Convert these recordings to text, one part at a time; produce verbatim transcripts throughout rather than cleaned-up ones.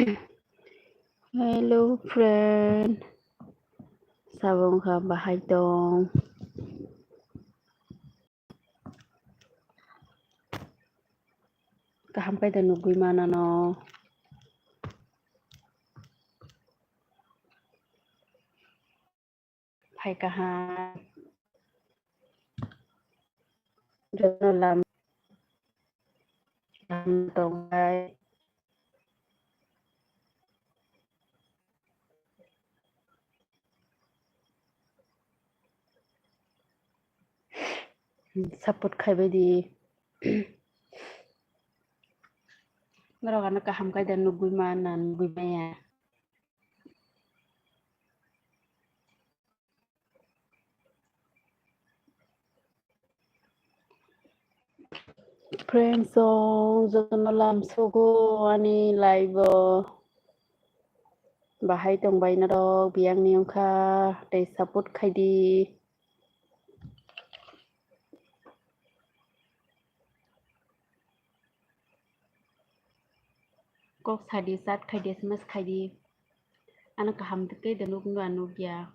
Hello friend, sabo wngkha bahai tong? Kaham khe da nugwi manano. Phai kaham. Jono lam kaham tongbai. Support khaibai di. Norok ano kaham khe da nugwi mana, nugwi maya. Friends song jotono lamsogo ani live o. Bahai tongbai norok biyangni wngkha tei support khaidi. Kok sadi, chat khaidi, S M S khaidi. Ano kaham tei da nuk nukya.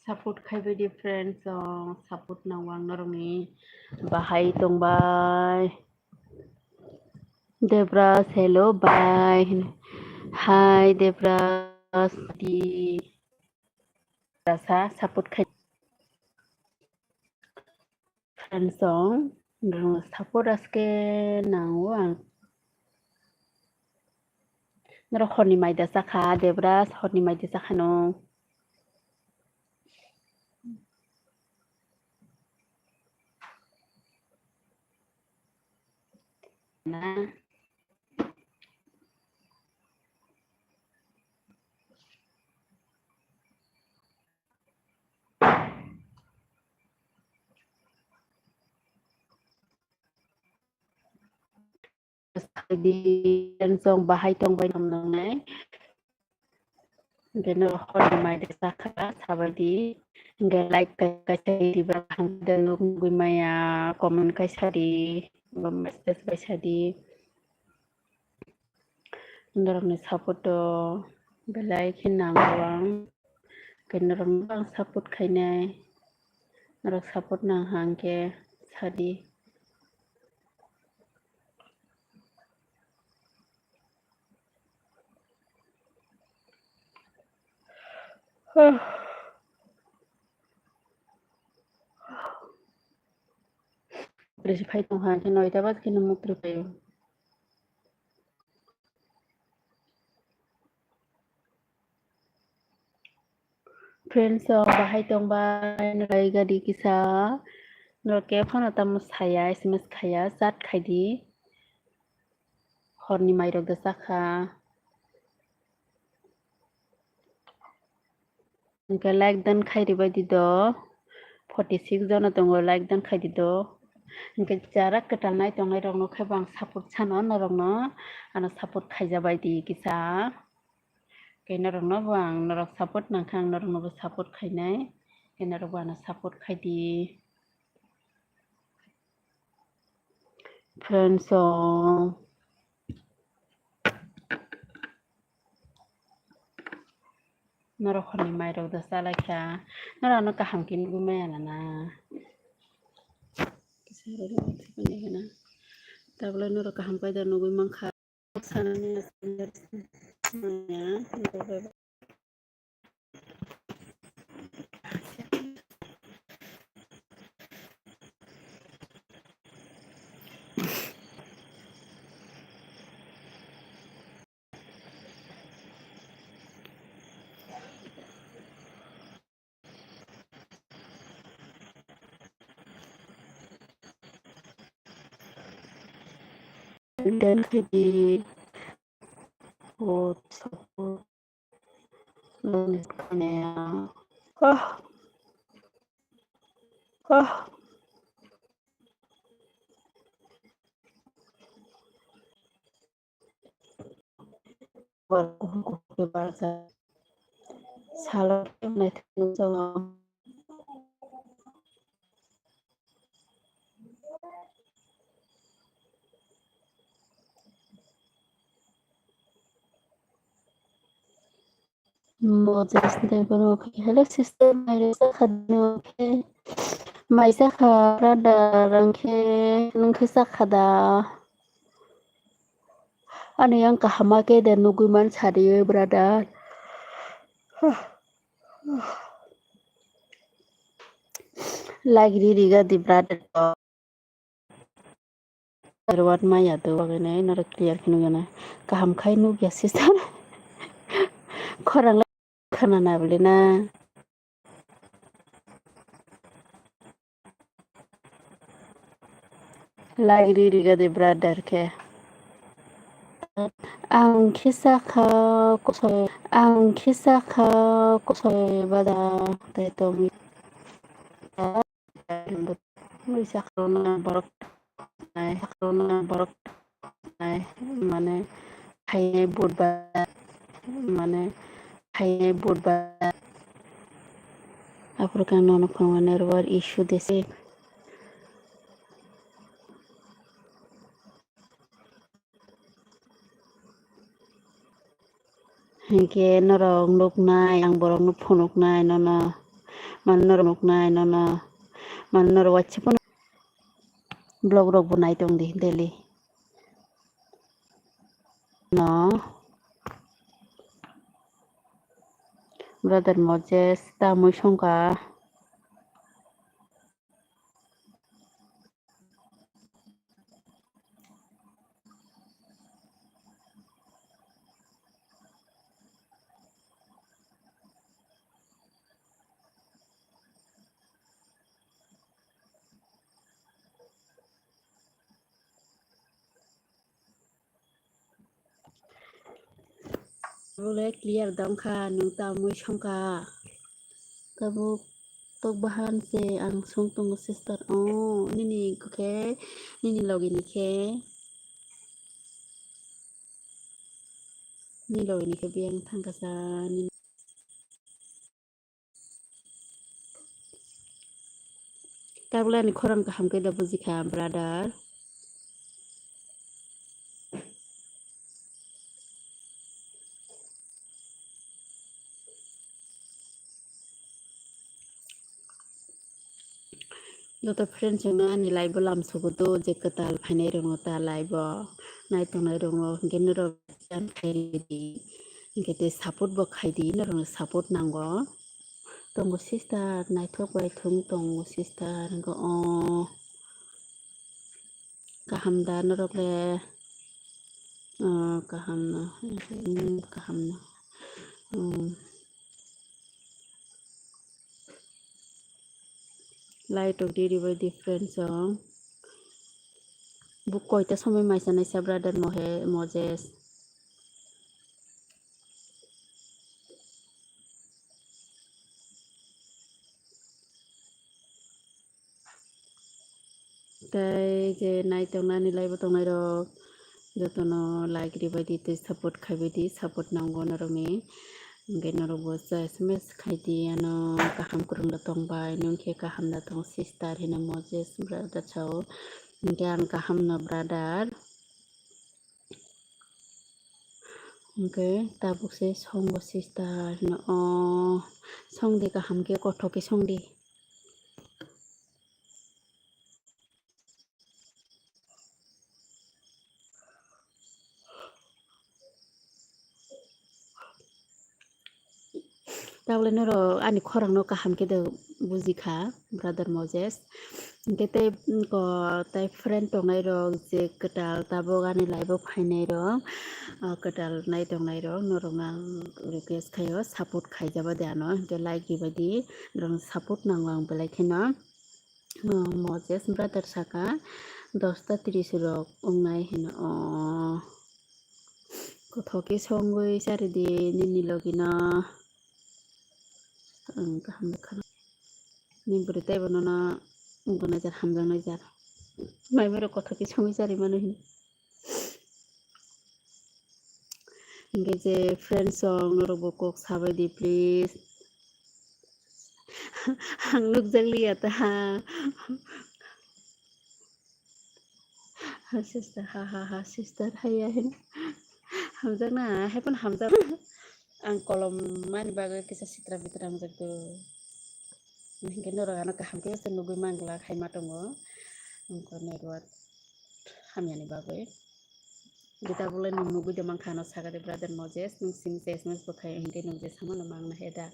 Support khaibai di friends song, support nango ang norokni. Bahai tongbai. Debras, hello, bye. Hi, Debras, di. Rasa support khai. Friends song, norok support aske nango ang. Norok horni mai da chakha, Debras, horni mai da chakha no. Na. Di, friends song bahai tongbai tong nangnai. Hingke norok horni mai de sakha, sabai di. Hingke like kai, kaisa di, ba kaham khe da nuk nugwi maya, comment kaisa di, ba message kaisa di. Norokni support o belai khe nango ang. Hingke norokno ang support khainai. Norok support nang hang khe sadi. Risi phai tong ha khe noita baj khe no mukri phaio. Friends rok bahai tongbai, nai gari kisa, norok khe phano tamo saya, S M S khaya, chat khaidi, horni mairok da chakha. Hingke like dan khai ribai di do, forty six jona tongo, like dan khai di do. Hingke jara kwtal nai tongnai rok no khe bo ang support sano norok no, ano support khaija bai di kisa. Khe norokno bo ang norok support nangkha, ang norokno bo support khainai. Khe norok bo ano support khaidi. Friends song. Norok horni mairok da chalaikha. Norok ano kaham khe nugwi maya nana. Tabole norok kaham kaida nugwi mankha. Maintain khaidi. Support, support. Noni kanya. Ah. Ah. Kuhum kuhum ke barsa. Salo naithok nukjago. Moses Debbarma khe, "Hello sister, mairung chakha da nung khe? Mai chakha brother, ang khe, nung khe chakha da?" Ani yang kaham ma khe de nugwi man sadi brother. Like ri riga di brother. Ruat maya do bagwi nai norok clear khe nukya na. Kaham khai nukya sister. Khorang lai khana na bole na. Like ri riga de brother khe. Ang khe sakha kosoi, ang khe sakha kosoi bada tei tong. Ui sakha borok nai, sakha borok nai, mane, khainai budbar, mane, khainai budbar. Aphuru khe ang nono phone hwnwi network issue de se. Hinkhe norok nuknai, ang borokno phunuknai nono. Mane norok nuknai nono. Mane norok waisa phano vlog rokbo nai tong di daily. No. Brother Moses, tamwi songkha. Bole clear da wngkha, nwng tamwi songkha. Tabuk tok bahan se ang song tongo sister. O, nini khe, nini logi ni khe, nini logi ni khe biyang thangkha sa, nini. Tabuk ani khorang kaham khe da bujikha, brother. Joto friends rokno ani live o lamsogo do, je kwtal phainai rokno ta live o nai tongnai rokno hinkhe norok share khai di, hinkhe tei support bo khai di, norokno support nango. Tongo sister, naithok bai thung tongo sister, hinkhe o kaham da norok le? O kaham no, hmm, kaham no. Hmm. Light rok riri bai di friends rok. Bo koita somoi mai sanai sa brother Mohe-, Moses. Tei je nai tongnani live o tongnai rok jotono like ribai di tei support khaibai di, support nango norokni. Hingke norokbo S M S khai di, ano kaham kwrwng da tongbai, nwng khe kaham da tong sister hino Moses brother sao. Hingke ang kaham no brother. Hingke tabuk se songbo sister hino, o song di kaham khe kothok khe song di. Tabole norok ani khorang no kaham khe de buji kha, brother Moses. Hingke tei, mm, ko, tei friend tongnai rok je kwtal tabuk ani live o phainai rok, ah, kwtal nai tongnai rok norok no ang request khaio, support khaijaba de ano, hingke like ribai di, norok support nango ang belai kheno. Oh, Moses brother saka, Dosta tris rok wngnai hino o. Kothok khe songwi charidi nini logino. Ang kaham kha. Ni bwrwi teibo nono wngkha nai jar, hamjaknai jar. Mai mai rok kothok khe songwi chari mano hino. Hingke je friends rok norok bo kok sabai di please. Ang nukjak liya ta. Ha sister, ha ha ha sister haya hino. Hamjak na, hai phano hamjak. Ang kolom mani bagwi kisa sitra mitra hamjak do. Hingke norok ano kaham khe se nugwi manglak hai ma tongo. Wngkha network hamyani bagwi. Gita bolai nwng nugwi de mankha ano saka de brother Moses, nwng simi se S M S bo khai hingke nwng je samano mangna he da.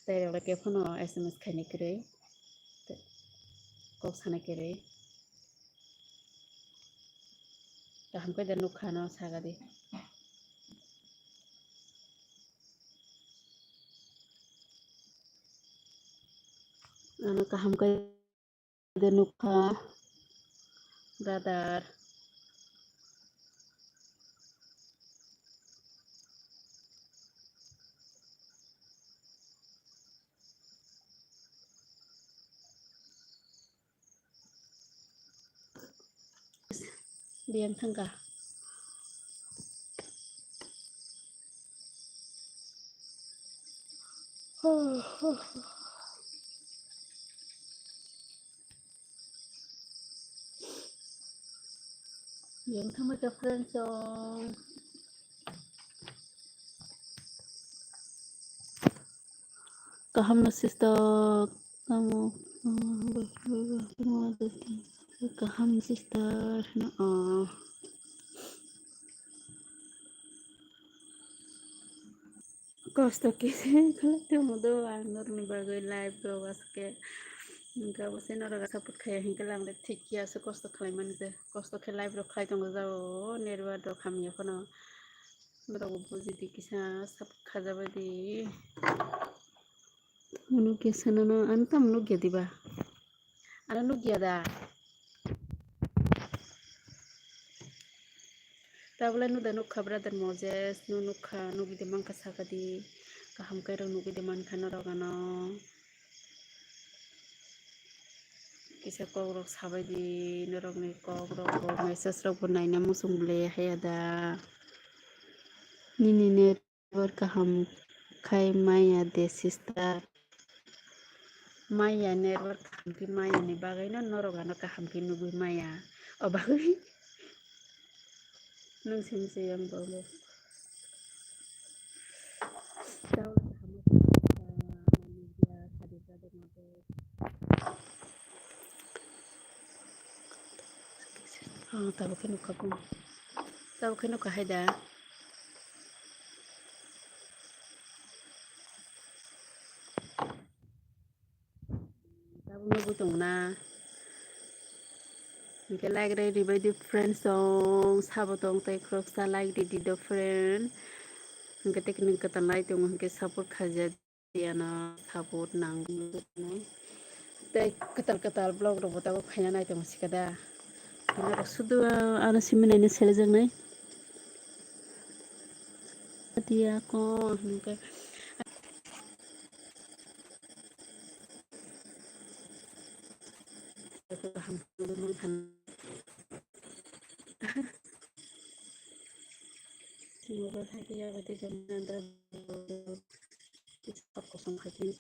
Tei rok le khe phano S M S khainai kwrwi. Kok sanai kwrwi. Kaham khe da nukha ano saka di. Ano kaham khe de nukha, brother. Biyang thangka. Yang thangma khe friends song. Kaham no sister, tamo, kaham sister no. Kosto khe khlai tongmo do ang norokni bagwi live rok aswk khe. Hwnkhe abo se norok support khaiya hinkhe lang thik ya se kosto khlai mani se. Kosto khe live rok khlai tongo jao network rok hamya phano. Norok bo buji di kisa support khajabai di. Nukya se nono, ano tamo nukya diba? Ano nukya da? Tabole no da nukha brother Moses, no nukha, nugwi de mankha saka di. Kaham khe rok nugwi de mankha norok ano. Kisa kok rok sabai di, norok ni kok rok bo message rok bo naina muchung ble haya da. Nini net Network kaham khai maya de sister. Maya network kaham khe maya ni bagwi no norok ano kaham khe nugwi maya. O bagwi. Nung simi se yang bo bo. Oh, tabuk khe nukha kung. Tabuk khe nukha hai da. Tabuk nugwi tongo na. Hinkhe like rw ribai di friends song. Sabo tong tei khoroksa like rw di do friend. Hinkhe tei nwng kwtal nai tongo hinkhe support khaijak. Ano support nang tei kwtal kwtal vlog rok bo tabuk phaina nai tongo sika da. Norok sudu ano simi naina selejaknai. Atiya ko hwnke. Mobile hai khe yago tei jani andra. Kisa kosong khai tini.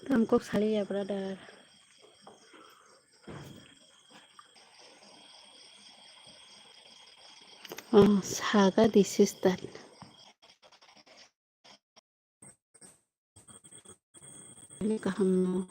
Tam kok saliya brother. Oh, saga di sister. Ini kaham no.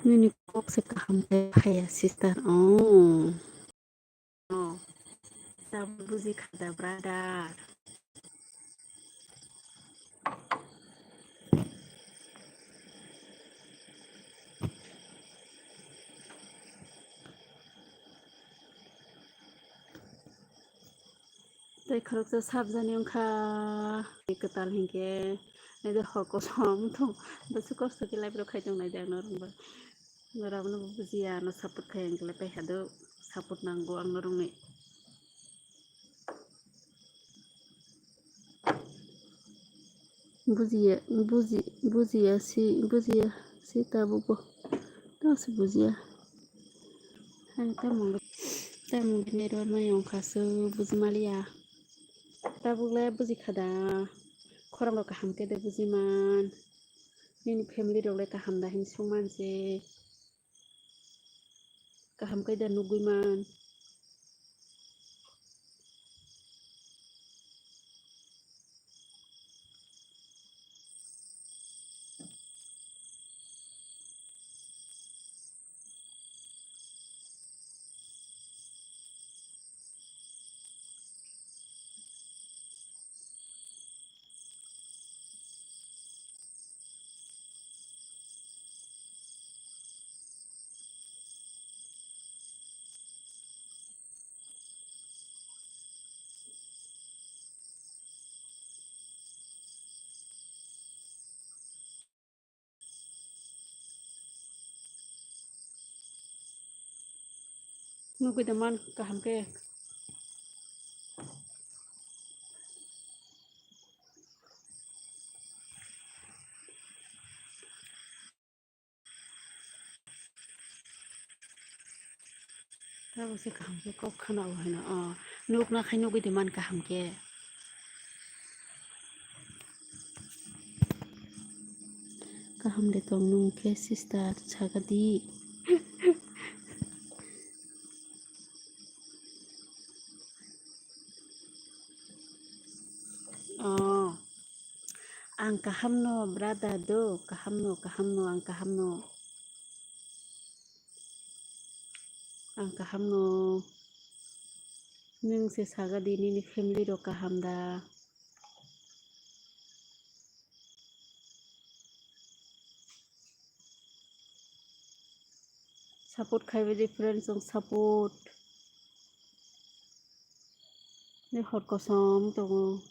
Nini Kok se kaham khe phaiya sister. Oh. Oh. Tabuk buji kha da brother. Tei khoroksa sabjani wngkha, kwtal hinkhe, naidi hor kosom tong, bwswk kosto khe live rok khai tong naidi ang norok bai. Norok abono bo bujiya, ano support khai ang khe lai paikha do, support nango ang norokni. Bujiya, buji-, bujiya si, bujiya si tabukbo. Tamo se bujiya. Hai, tamo, tamo bini rwmani wngkha se bujimaliya. Tabukle bujikha da. Khorang rok kaham khe de bujiman. Nini family rok le kaham da hin songman se. Kaham khe da nugwi man. Nugwi da man kaham khe. Tabuk se kaham khe kok khana o hino, o nukna khai nugwi de man kaham khe. Kaham de tong nung khe sister sagadi. Oh. Ang kaham no, brother do, kaham no, kaham no, ang kaham no. Ang kaham no. Nwng se sagadi nini family rok kaham da? Support khai bai di friends, ang support. Ni hor kosom tongo.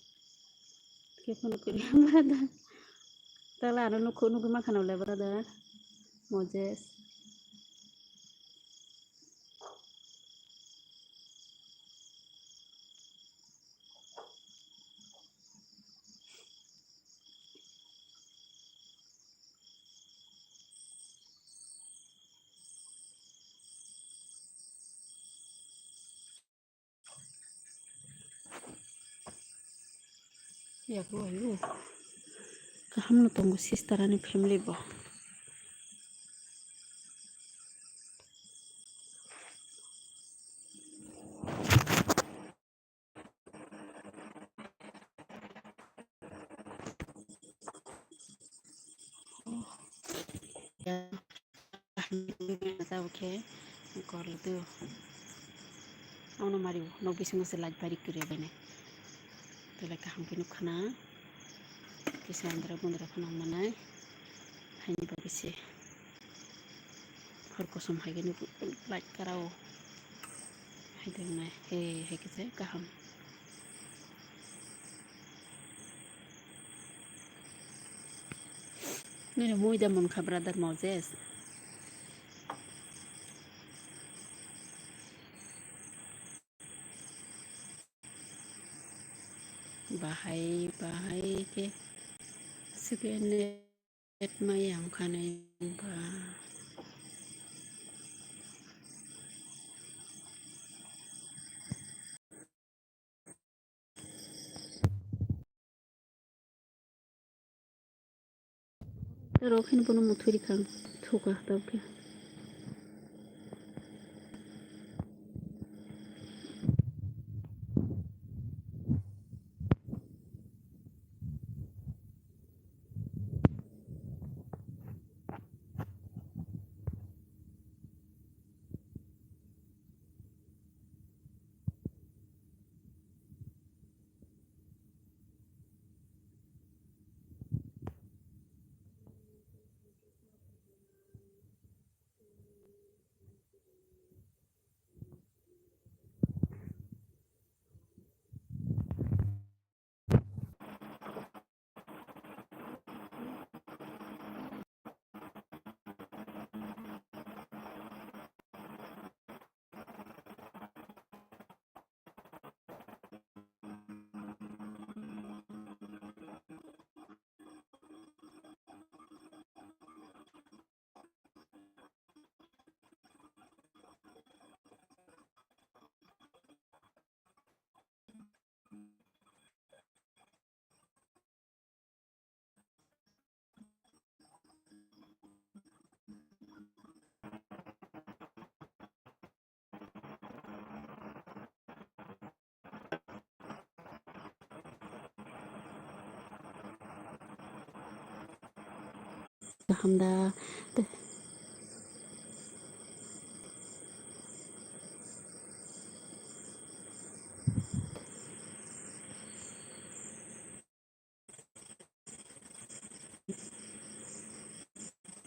Khe phano kwrwi brother. Tala ano nukhu nugwi mankha nw le brother. Moses. Yago ayo. Kaham no tongo sister ani family bo. Tabuk khe korle do. Ano mari nok bisingo se light bari kwrwi bini. Belai kaham khe nukha na. Kisa andra gundra phano manai. Haini bagwi se. Hor kosom hai khe nuk light karao. Hai de nai. He hai khe se kaham. Nini mui da mankha brother Moses. Bahai bahai khe swkhe net maya wngkha nai ba. Rok hin bono muthuri kang thuka tabukhe. Hamda. Te-,